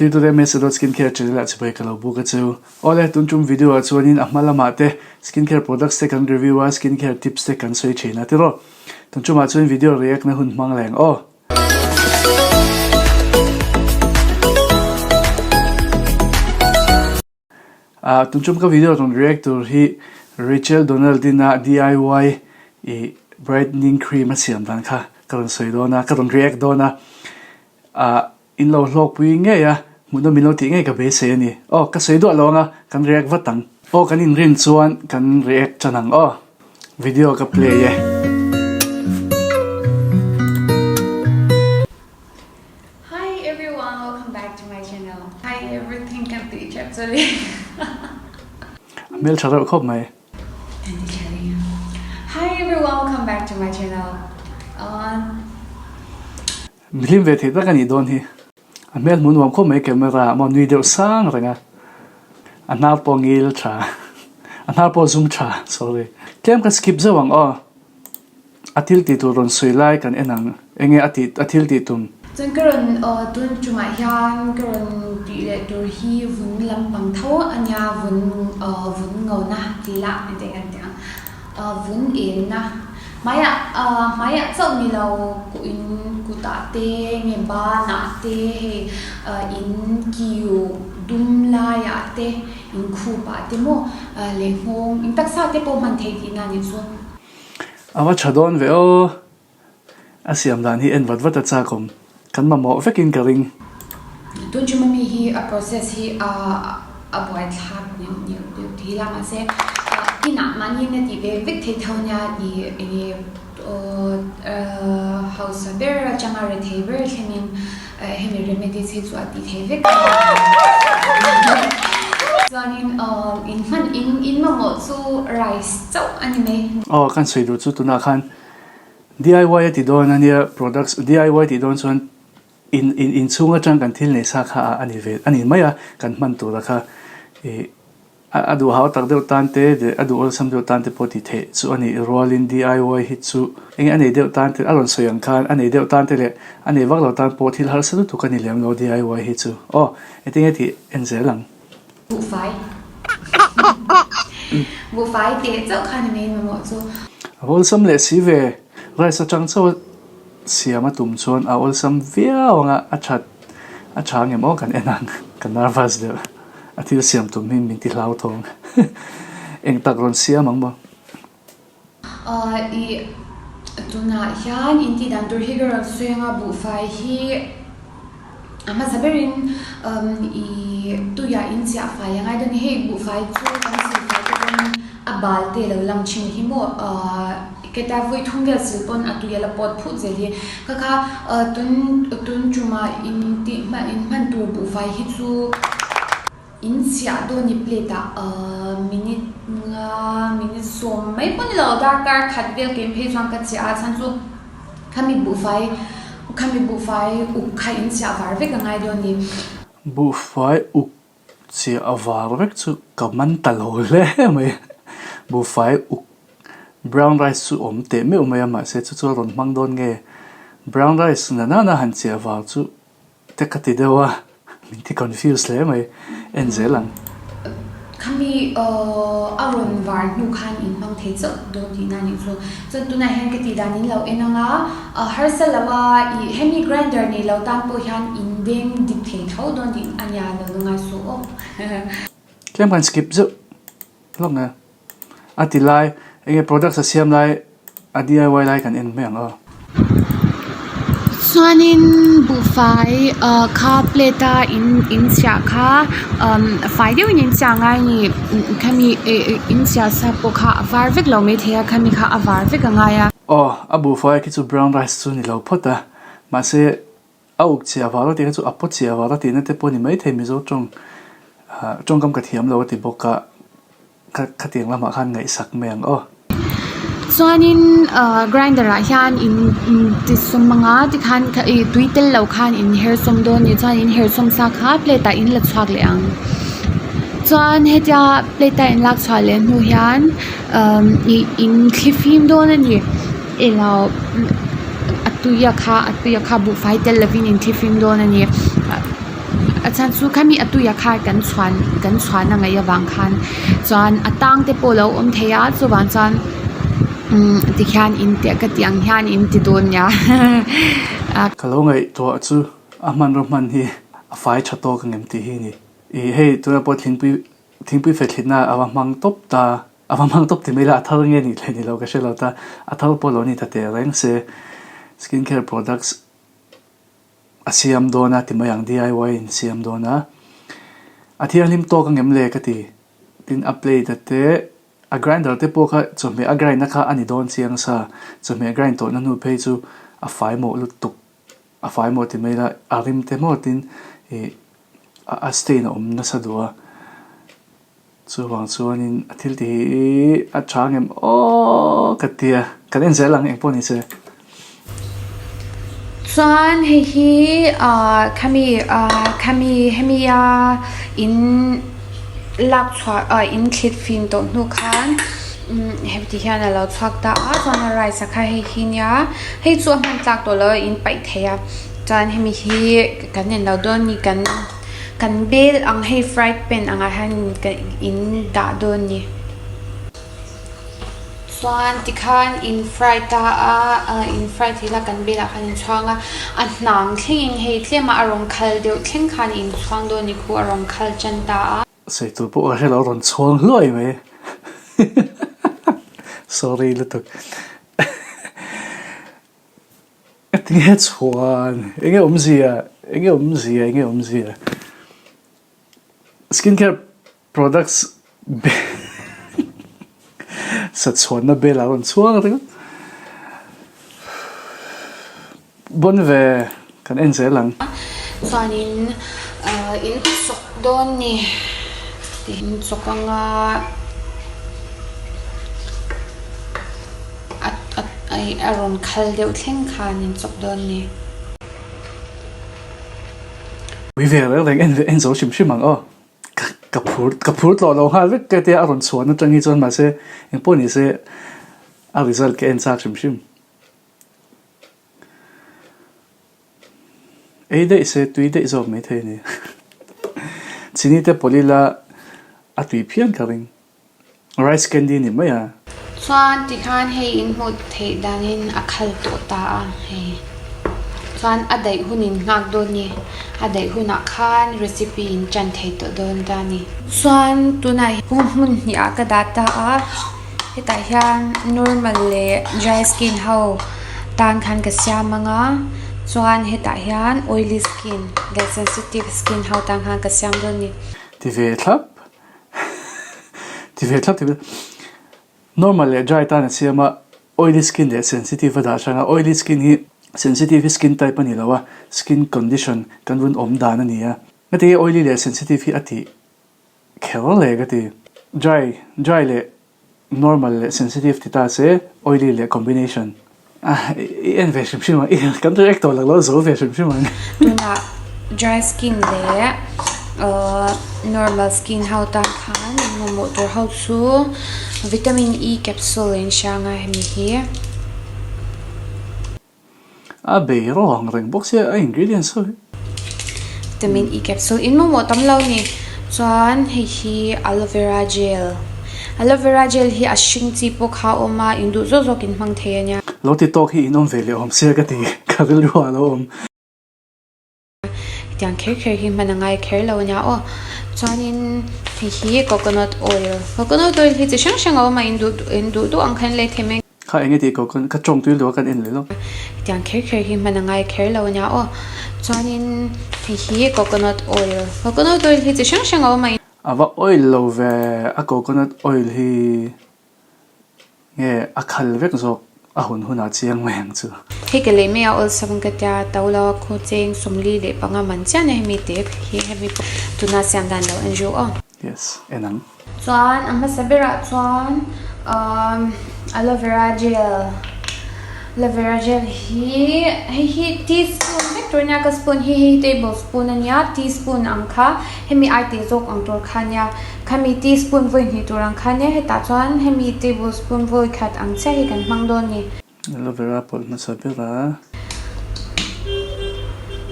Thiltute Mesa dot Skincare channel ah chibai ka lo buk a chu. Awle, tun tum video ah chuanin a hma lamah te skincare products te kan review a, skincare tips te kan sawi thin a tiraw. Tun tumah chuan video react na hun hmang leng aw. Ah, tun tum ka video rawn react tur hi Rachel Donald ina DIY i brightening cream a siam dan kha ka rawn sawi dawn a, ka rawn react dawn a. Ah, in lo hlawkpui ngei a, hmuhnawm in lo tih ngei ka beisei a ni. Aw, ka sawi duah lo ang a, kan react vat ang. Aw, kan inrin chuan kan react tan ang aw. Video ka play e. Hi everyone, welcome back to my channel. Hi everything kan tih tep chu le. A hmel tha reuh khawp mai. Hi everyone, welcome back to my channel. Mi hlim ve thei tak a nih dawn hi. A hmel hmu nuam khawp mai camera ah maw nui deuh sang reng a. A hnar pawh ngil tha. A hnar pawh zum tha sorry. Tlem ka skip zeuh ang aw. A thil tih tur rawn sawi lai kan en ang. Enge a tih a thil tih tum. Chuan ka rawn tun tumah hian ka rawn tih leh tur hi vun lampang tho a nia vun vun ngona tih lah engtin kan ti ang. Vun enna hmaiah hmaiah chauh ni lo kuh in kutah te nge banah te hei in kiu dum laiah te in khupah te maw leh nghawng in taksa te pawh hman theih tihna a nih chu. A va tha dawn ve aw. A siam dan hi en vat vat a chak awm. Kan mamawh vekin ka ring. Tun chu mami hi a process hi a a buaithlak neuh neuh deuh tih ila mahse inah mahni na tih ve vek thei tho nia i enge hausa ber atanga rethei ber thlengin hemi remedies hi chu a ti thei vek a chuanin in hman in in mamawh chu rice chauh a ni mai. Aw kan sawi duh chu tunah khan DIY a ti dawn a nia, products DIY tih dawn chuan in in inchhung atang kan thil nei sa kha a ni ve a ni mai a, kan hman tura kha ih a duh hau tak deuh tan te leh a duh awlsam deuh tan te pawh tih theih chu a nih rualin DIY hi chu enge a nei deuh tan te a rawn sawi ang khan a nei deuh tan te leh a nei vak lo tan pawh thil harsa lutuk a ni lem lo DIY hi chu aw engtin nge tih en zel ang. Buhfai. Buhfai teh chauh khan i nei mamawh chu. A awlsam leh si ve. Rice atang chauh a siam a tum chuan a awlsam viau ang a, a that a tha ngem aw kan en ang. Ka nervous deuh. A thil siam tum hi min ti hlauthawng. Eng tak rawn siam ang maw? I tunah hian in tih dan tur hi ka rawn sawi anga buhfai hi a hmasa berin i tuiah in chiah fai a ngai dawn a ni. Hei buhfai chu kan silfai te pawn a bal te lo lang thin hi maw keta vawi thum vel sil pawn a tui a la pawt phut zel hi. Kha kha tun tun tumah in tih hman in hman tur buhfai hi chu. In chhiah dawn i plate ah minute nga minute sawm mai pawh ni lo darkar khat vel kem phei chuan ka chhiah a chhan chu khami buhfai khami buhfai uk kha in chhiah var vek a ngai dawn ni. Buhfai uk chhiah a var vek chu ka man ta lo hle mai buhfai uk brown rice chu awm teh meuh mai a mahse chu chu a rawn hmang dawn nge brown rice nana han chhiah var chu Te ka ti deuh a, min ti confuse hle mai, en zel ang. Khami a rawn var hnu khan in hmang thei chauh dawn tihna a nih chu. Chuan tunah hian ka tih dan in lo en ang a, harsa lo a, ih hemi grinder nei lo tan pawh hian in deng dik thei tho dawn tih a nia lo la ngai suh aw. Tlem kan skip zeuh hlawk nge. A ti lai, enge products a siam lai a DIY lai kan en mai ang aw. Chuanin buhfai ah kha plate a in in chhiah kha umm fai deuhin in chhiah ngai a ni khami eh in chhiah sa pawh kha a var vek lo maithei a khami kha a var vek a ngai a. Aw a buhfai khi chu brown rice chu ni lo phawt a mahse A uk chhia var a tih kha chu a paw chhia var a tihna te pawh a ni maithei Mizo tawng ah tawngkam ka thiam lo a ti bawk a kha khatiang lamah khan ngaihsak mai ang aw. Chuanin ah grinder ah hian in in ti sawm anga tikhan ih tui tel lo khan in her sawm dawn a ni chuan in her sawm sa kha plate ah in la chhuak leh ang chuan hetia plate a in lak chhuah leh hnu hian ah ih in thlifim dawn a ni. Elo a tui a kha a tui a kha buhfai tel lovin in thifim dawn a ni. A chhan chu khami a tuia kha kan chhuan kan chhuan a ngaih avang khan chuan a tang te pawh a lo awm thei a chuvang chuan umm tikhian in tih ka tih ang hian in ti dawn nia. Ka lo ngaihtuah chu a hmanraw hman hi a fai tha tawk ang em tih hi a ni. Ih hei tunah pawh thingpui thingpui fethlitna a va hmang tawp ta a va hmang tawp ti mai la a thar nge nih leh ni lo ka hre lo ta a thar pawh lo ni ta teh reng se skin care products a siam dawn a ti mai ang DIY in siam dawn a a thianghlim tawk ang em le ka ti tin a plate a te a grinder te pawh kha chawhmeh a grind na kha a ni dawn chiang sa chawhmeh grind tawhna hnu phei chu a fai mawh lutuk. A fai maw ti mai la, a rim te maw tin ih a stain a awm nasa duh a, chuvang chuanin a thil tih hi a tha ngem aw ka ti a, kan en zel ang engpawh ni se. Chuan hei hi ah khami ah khami hemi a in lak chhuah ah in thlit fim tawh hnu khan umm heti hian a lo chhuak ta a chuan a rice a kha hei hi nia hei chu a hman tlak tawh lo a in paih thei a chuan hemi hi kan en lo dawn ni kan kan bel ang hei fried pan angah hian in dah dawn ni. Chuan tikhan in fry ta a ah in fry thei la kan belah khan in chhuang a a hnang thlengin hei tlema a rawn khal deuh thleng khan in chhuang dawn ni khu a rawn khal tan ta a. Sawi tur pawh ka hre lo a rawn chhuang hluai mai sorry lutuk tinge chhuan enge awmzia enge awmzia enge awmzia skin care Products sa chhuanna bel a rawn chhuang ringawt. Bon ve kan en zel ang. Chuanin in chawk dawn ni in chawk anga a rawn khal deuh thleng khan in chawk dawn ni. Ui ve reng reng en ve en zo hrim hrim ang aw. Ka phur ka phur tawh lo nghal vek ka tia a rawn chhuan atang hi chuan mahse engpawh ni se a result ka en chak hrim hrim. Ei daih se tui daih zawk maithei a ni. Chini te pawlh ila a tui phian ka ring. Rice candy ni mai a. Chuan tikhan hei in hmuh theih danin a khal tawh ta a hei. Chuan a daih hun in nghak dawn ni. A daih hunah khan recipe in tan thei tawh dawn ta ni. Chuan tunah hi hmun hnih ah ka dah ta a, hetah hian normal leh dry skin ho tan khan ka siam ang a, chuan hetah hian oily skin leh sensitive skin ho tan khan ka siam dawn ni. Ti ve thlap. Ti ve thlap ti ve. Normal leh dry tan a siam a, oily skin leh sensitive a dah hrang a, oily skin hi sensitive hi skin type a ni lo a, skin condition kan vun awm dan a ni a. Heti hi oily leh sensitive hi a tih kher le ka ti. Dry dry leh Normal leh sensitive ti ta se oily leh combination i en ve hrim hrim ang kan react tawh lo zo ve hrim hrim ang. Tunah dry skin leh normal skin ho tan khan mamawh tur ho chu vitamin E capsule in hria anga hemi hi. A bei rawh ang reng bawk sia a ingredients ho hi. Vitamin E capsule in mamawh tam lo ni. Chuan hei hi aloe vera gel. Aloe vera gel hi a hring chi pawh kha a awm a, in duh zawk zawk in hmang thei a nia. Lo ti tawk hi in awm ve leh awm sia ka ti, ka rilru ah lo awm. Hetiang kher kher hi hman a ngai kher lo a nia aw. Chuanin hei hi coconut oil. Coconut oil hi chi hrang hrang a awm a, in duh in duh duh ang khan lei thei mai. Kha enge tih coconut kha tawng tui lo a kan en leh lawk. Hetiang kher kher hi hman a ngai kher lo a nia aw. Chuanin hei hi coconut oil. Coconut oil hi chi hrang hrang a awm a. A va oil lo ve a coconut oil hi. Nge a khal vek zawk a hun hunah chiang mai ang chu. Hei ka lei mai a awlsam ka tia to lo a khaw cheng 45 man chiah nia hemi te hi hemi pawh tuna siam dan lo en ru aw. Yes en ang. Chuan a hmasa berah chuan umm aloe vera gel aloe vera gel hi hei hi teaspoon vek tur ania ka spoon hi hei table spoon ania teaspoon ang kha hemi ai tih zawk ang tur kha ania. Khami teaspoon vawi hnih tur ang khan e, hetah chuan hemi tablespoon vawi khat ang chiah hi kan hmang dawn ni. Aloe vera pawlh hmasa ber a.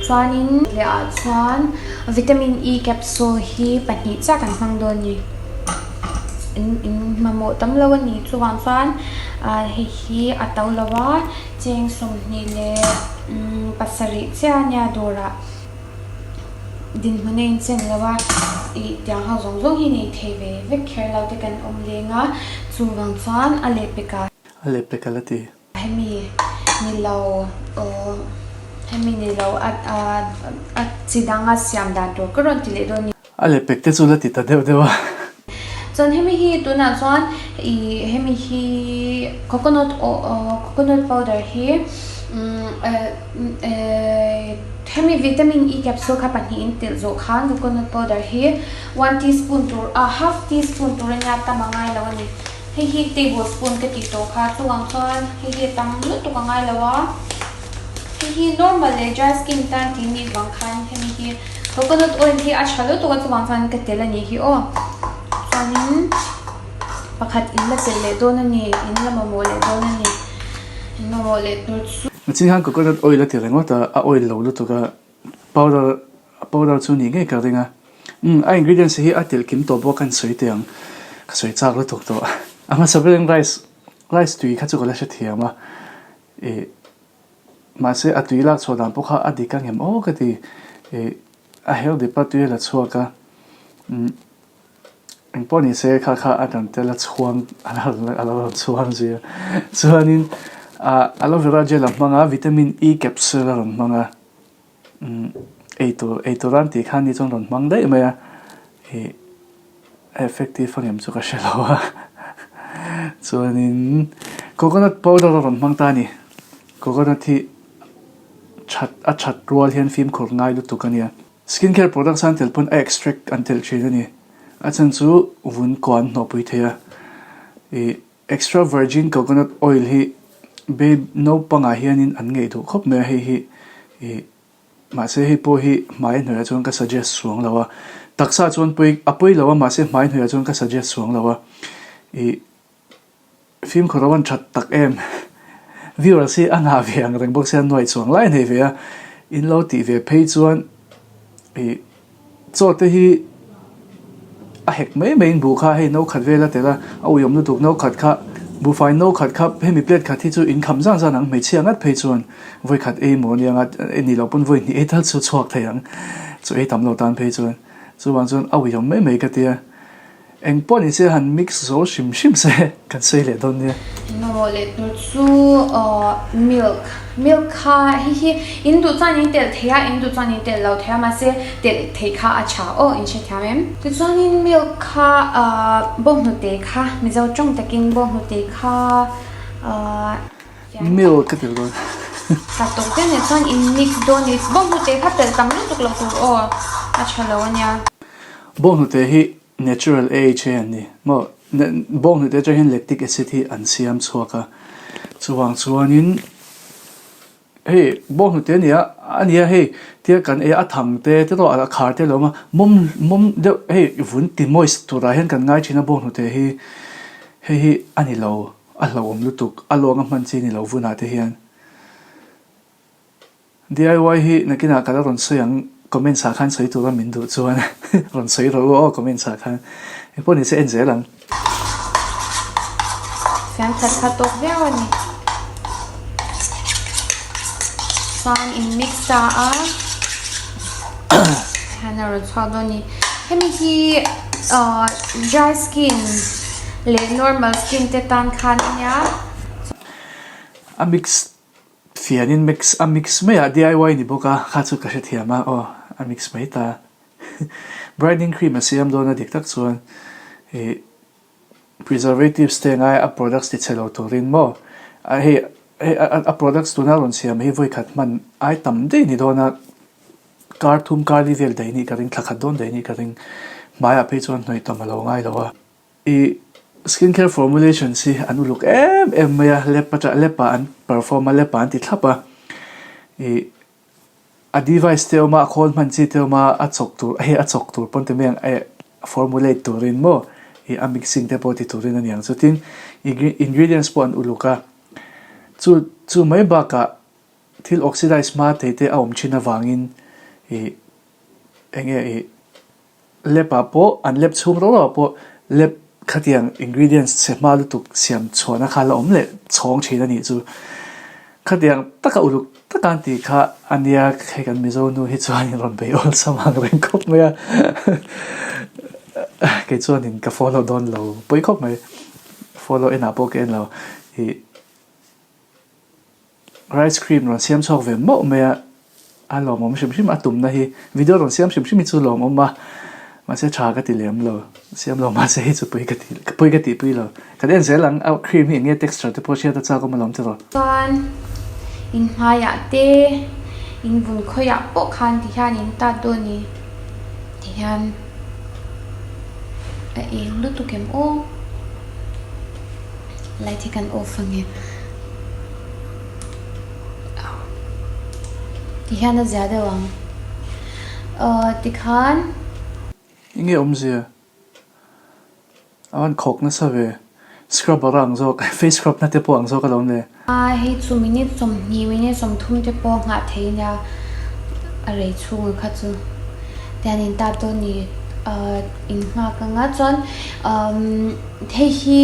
Chuanin leh ah chuan vitamin E capsule hi pahnih chiah kan hmang dawn a ni. In in mamawh tam lo a ni chuvang chuan ah hei hi a to lo a cheng 20 leh pasarih chiah a nia dawrah dinhmun a inchen lo a ih tiang ho zawng zawng hi nei thei ve vek kher lo te kan awm leng a chuvang chuan a lehpek ah. A lehpek a la ti. Hemi ni lo aw hemi ni lo a a chi danga siam dan tur ka rawn ti leh dawn ni. A lehpek te chu la ti ta deuh deuh a. Chuan hemi hi tunah chuan ih hemi hi coconut coconut powder hi hemi vitamin E capsule kha pahnihin telh zawh khan coconut powder hi one teaspoon tur ah half teaspoon tur a nia tam a ngai lo a ni. Hei hi table spoon ka tih tawh kha chuvang chuan hei hi a tam lutuk a ngai lo a, hei hi normal leh dry skin tan tih nih vang khan hemi hi coconut oil hi a tha lutuk a chuvang chuan ka tel a nih hi aw chuanin pakhat in la telh leh dawn a ni in la mamawh leh dawn a ni in mamawh leh tur chu. Ching khan coconut oil a ti ringawt a, a oil lo lutuk a powder powder chu nih ngei ka ring a. Umm a ingredients hi a telh kim tawh bawk a kan sawi teh ang, ka sawi chak lutuk tawh. A hmasa berin rice rice tui kha chu ka la hrethiam a, ih mahse a tui lak chhuah dan pawh kha a dik ang em aw ka ti, ih a her dip a tui a la chhuak a, umm engpawh ni se kha kha a rawn tel a chhuang a la rawn chhuang zui a, chuanin ah aloe vera gel a hmang a vitamin E capsule a rawn hmang a. Eitur eitur an tih khan ni chuan rawn hmang daih mai a, ih a effective ang em chu ka hre lo a, chuanin coconut powder a rawn hmang ta a ni, coconut hi that a that rual hian fimkhur ngai lutuk a nia, skin care products an tel pawn a extract an telh thin a ni, a chhan chu vun kua an hnawhpui thei a, ih. Extra virgin coconut oil hi babe naupangah hianin an ngeih duh khawp mai a, hei hi ih mahse hei pawh hi hmai hnuaiah chuan ka suggest chuang lo a, taksa chuan pawi a pawi lo a mahse hmai hnuaiah chuan ka suggest chuang lo a, ih fimkhur a van that tak em viewers hi a ngah ve ang reng bawk sia nuaih chuang lai a nei ve a, in lo tih ve phei chuan ih. Chaw te hi a hek mai mai in buh kha hei no khat vel a tel a, a uiawm lutuk no khat kha buhfai no khat kha hemi plate khat hi chu in kham zan zan ang hmeichhia ngat phei chuan vawi khat ei maw nia nga ni loh pawn vawi hnih ei tal chu chhuak thei ang chu ei tam lo tan phei chuan chuvang chuan a uiawm mai mai ka tia. Eng pawh ni se han mix zo hrim hrim se kan sawi leh dawn nia. Mamawh leh tur chu milk, milk kha hei hi in duh chuan in telh thei a, in duh chuan in telh lo thei a mahse telh theih kha a tha aw in hrethiam em. Tichuanin milk kha bawnghnute kha Mizo tawng takin bawnghnute kha Milk ka telh dawn. Kha tawk deuh nen chuan in mix dawn ni, bawnghnute kha telh tam lutuk lo tur aw a tha lo a nia. Bawnghnute hi Natural AHA an ni maw? Bawnghnute atang hian lactic acid hi an siam chhuak a, chuvang chuanin hei bawnghnute a nia a nia hei tia kan ei a thang te te erawh a khar te a lo awm a, mawm mawm deuh hei vun ti moist turah hian kan ngai thin a bawnghnute hi hei hi a ni lo a hlauhawm lutuk a luang a hman chi a ni lo vunah te hian. DIY hi nakinah ka la rawn sawi ang, comments ah khan sawi tura min duh chuan rawn sawi rawh u aw comments ah khan. Engpawh nise en zel ang. Fian khat kha tawk viau a ni. Chuan in mix ta a, hian a rawn chhuak dawn a ni. Hemi hi dry skin leh normal skin te tan khan a nia. A mix Fianin mix a mix mai a, DIY ni bawk a, kha chu ka hrethiam a, aw a mix mai ta. Brightening cream a siam dawn a dik tak chuan ih preservatives te ngai a products ti chhe lo turin maw a hei hei a products tuna rawn siam hi vawi khat hman ai tam daih ni dawn a, kar thum kar li vel daih nih ka ring thla khat dawn daih nih ka ring hmaiah phei chuan hnawih tam a lo ngai lo a. I skin care formulations hi an uluk em em mai a, lap atang lap ah an perform a, lap ah an ti thlap a, ih a device te awm a, a khawl hman chi te awm a, a chawk tur hei a chawk tur pawn ti mai ang eh formulate turin maw ih a mixing te pawh ti turin a ni ang chu tin ingredients pawh an uluk a, chu chu mai bakah thil oxidize hma thei te a awm thin avangin. Ih enge ih lab ah pawh an lab chhung rau rau ah pawh lab khatiang ingredients chhe hma lutuk siam chhuahna kha la awm leh chhawng thin a nih chu. Khatiang taka uluk taka an tih kha a nia hei kan Mizo nu hi chuan in rawn bei awlsam ang reng khawp mai a kei chuanin ka follow dawn lo pawi khawp mai follow enah pawh ka en lo ih Rice cream rawn siam chhuak ve mauh mai a, a lawmawm hrim hrim a tumna hi video rawn siam hrim hrim hi chu lawmawm a, mahse tha ka ti lem lo, siam lo mahse hei chu pui ka ti pui ka tihpui lo, kan en zel ang a cream hi eng nge texture te pawh hriat a chak awm alawm tiraw. Chuan in hmaiah te in vun khawiah pawh khan ti hian in tat dawn ni ti hian a eng lutuk em aw. Light hi kan off ange. Ti hian a zia deuh ang. Aw tikhan. Enge awmzia? A van khawk nasa ve. Scrubber a ang zawk, face scrub na te pawh ang zawk alawm le. A hei chu minute 20 minute 30 te pawh nghah thei nia a rei chhung a kha chu. Tian in tap dawn ni in nghak anga chuan umm. Hei hi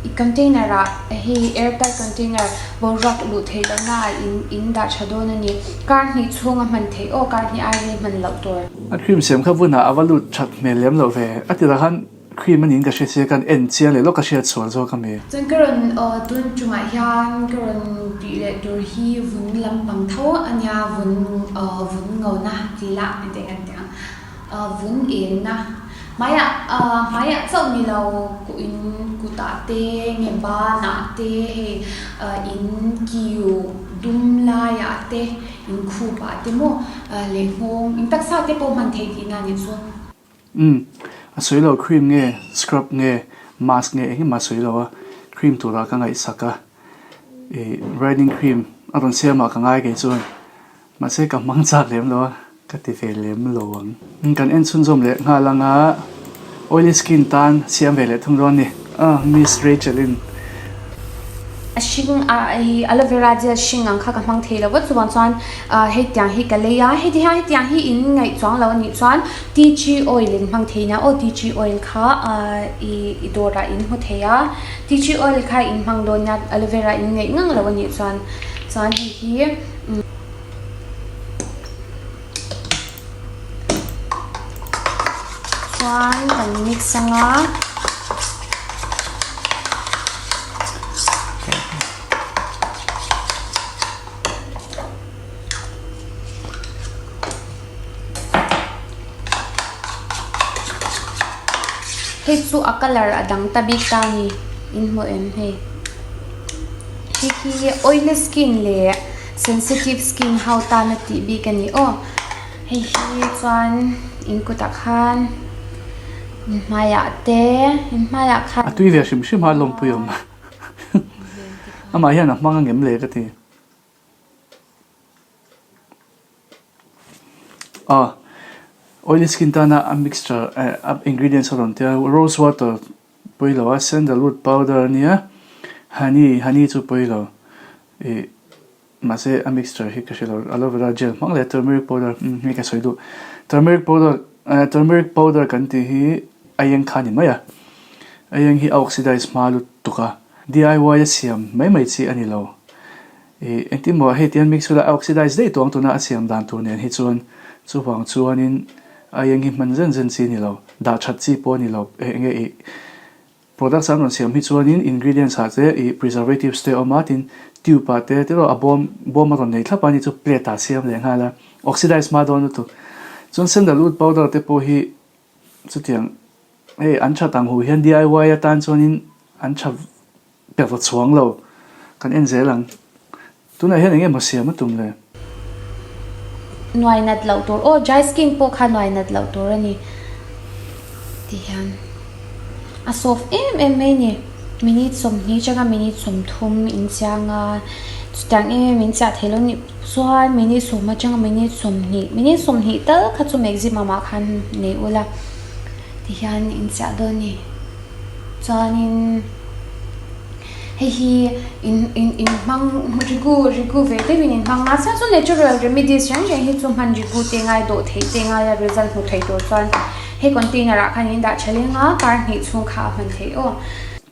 i container ah hei air tight container boruak luh theih loh na ah in in dah tha dawn a ni. Kar hnih chhung a hman theih aw, kar hnih ai rei hman loh tur. A cream siam kha vunah a va lut that hmel lem loh ve. A tirah khan cream a niin ka hria sia khan en chiang leh lawk ka hriat sual zawk a mi. Chuan ka rawn tun tumah hian ka rawn tih leh tur hi vun lampang tho a nia, vun vun ngona tih lah engtiang kan ti ang. Vun enna hmaiah hmaiah chauh ni lo kuh in kutah te nge banah te hei in kiu dum laiah te in khupah te maw leh nghawng in taksa te pawh hman theih tihna a nih chu. Umm a sawi lo cream nge scrub nge mask nge engemaw a sawi lo a cream turah ka ngaihsak a ih brightening cream a rawn siam ah ka ngai kei chuan. Mahse ka hmang chak lem lo a, ka ti ve lem lo ang. Kan en chhunzawm leh nghal ang a, oily skin tan siam ve leh thung dawn ni. Ah Miss Rachel in. A hring a hei aloe vera gel hring ang kha ka hmang thei lo va chuvang chuan hei tiang hi ka lei a, hei ti hian hetiang hi in ngaih chuang lo a nih chuan tea tree oil in hmang thei nia aw tea tree oil kha i dawrah in hmu thei a, tea tree oil kha in hmang dawn nia aloe vera in ngaih ngang lo a nih chuan chuan hei hi. Chuan kan mix ang a. Hei chu a colour a dang ta bik ta a ni in hmu em hei. Hei hi oily skin leh sensitive skin ho tana tih bik a ni aw. Hei hi chuan in kutah khan in hmaiah te in hmaiah khan A tui ve hrim hrim a lawmpui awm. Amah hian a hmang angem le ka ti. Aw oily skin tana a mixture eh a ingredients a rawn tia rose water pawi lo a sandalwood powder a nia honey honey chu pawi lo ih mahse a mixture hi ka hre lo aloe vera gel hmang leh turmeric powder umm hei ka sawi duh turmeric powder eh turmeric powder kan tih hi a eng kha a ni mai a a eng hi a oxidize hma lutuk a D_I_Y a siam mai mai chi a ni lo. Ih engtin maw hei tian mix ula a oxidize daih tawh ang tuna a siam dan tur nen hi chuan chuvang chuanin a eng hi hman zen zen chi a ni lo, dah that chi pawh a ni lo eh enge ih products an rawn siam hi chuanin ingredients ah te ih preservatives te a awm a tin tube ah te tiraw a bawm bawm a rawn nei thlap a ni chu plate ah siam leh nghal a oxidize hma dawn lutuk chuan sandalwood powder te pawh hi chutiang hei an that ang hu hian D_I_Y atan chuanin an tha Pe va chuang lo. Kan en zel ang. Tunah hian eng emaw siam a tum le? Nuai nat loh tur. Aw dry skin pawh kha nuai nat loh tur a ni. Ti hian a soft em em mai ni. Minute 20 atanga minute 30 in chiang a, chutiang em em in chiah thei lo nih chuan minute 10 atanga minute 20, minute 20 tal kha chu maximum ah khan nei ula ti hian in chiah dawn a ni. Chuanin. Hei hi in in in hmang rigu rigu ve deuhin in hmang a chuan chu natural remedies reng reng hi chu hman rigu te ngai dawh theih te ngai a result hmu thei tur chuan hei container ah khan in dah tha leng a kar hnih chhung kha a hman theih aw.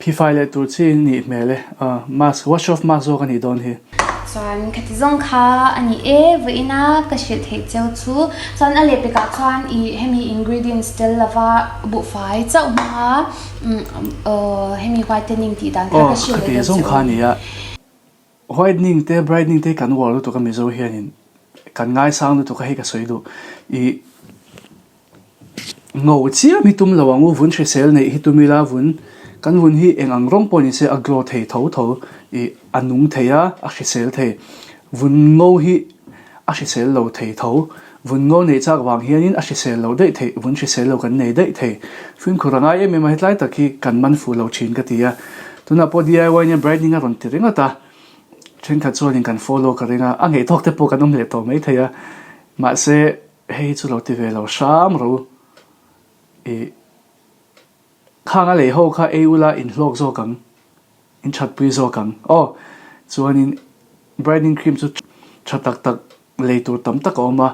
Phifai leh tur chi nih hmel e, mask wash off mask zawk a nih dawn hi. Chuan khati zawng kha a ni e, vawiina ka hrilh theih cheu chu. Chuan a lehpekah chuan ih hemi ingredients tel lova buhfai chauh hmanga hemi whitening tih dan kha ka hrilh leh deuh che u. Whitening te brightening te kan uar lutuk a Mizo hianin kan ngaisang lutuk a hei ka sawi duh ih Ngo chiam hi tum lo ang u, vun hrisel neih hi tum ila vun kan vun hi eng ang rawng pawh ni se a glow thei tho tho ih a nung thei a, a hrisel thei. Vun ngo hi a hrisel lo thei tho. Vun ngo neih chak vang hianin a hrisel lo daih thei, vun hrisel lo kan nei daih thei. Fimkhur a ngai em em a, hetlai tak hi kan man fuh lo thin ka ti a. Tunah pawh DIY nia brightening a rawn ti ringawt a, thenkhat chuanin kan follow ka ring a, a ngeihtawk te pawh kan awm leh tawh maithei a, mahse, Hei hi chu lo ti ve lo hram ro i khang a lei ho kha ei ula in hlawk zawk ang in that pui zawk ang aw chuanin brightening cream chu tha tak tak lei tur tam tak a awm a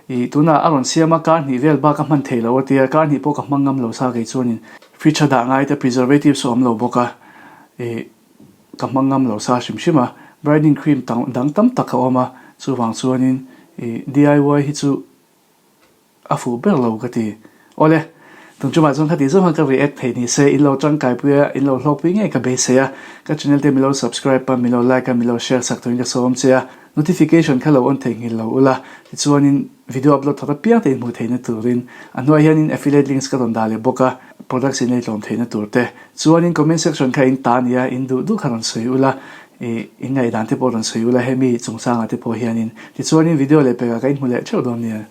i tunah a rawn siam a kar hnih vel bak a hman thei lo a tia kar hnih pawh ka hmang ngam lo sa kei chuanin fridge a dah ngai te preservatives a awm lo bawk a i ka hmang ngam lo sa hrim hrim a, brightening cream dang tam tak a awm a, chuvang chuanin ih DIY hi chu a fuh ber lo ka ti. Awle, tun chumah chuan khati zawng khan ka react thei ni se, in lo tangkaipui a, in lo hlawkpui ngei ka beisei a, ka channel te min lo subscribe a, min lo like a, min lo share sak turin ka sawm che a, notification kha lo on theihnghilh lo ula, tichuanin video upload thawt apiang te in hmuh theihna turin a hnuai hianin affiliate links ka rawn dah leh bawk a, products in ei tlawm theihna tur te. Chuanin comment section kha in ta nia, in duh duh kha rawn sawi ula, ih in ngaihdan te pawh rawn sawi ula hemi chungchangah te pawh hianin. Tichuanin video leh pekah ka inhmu leh theuh dawn nia.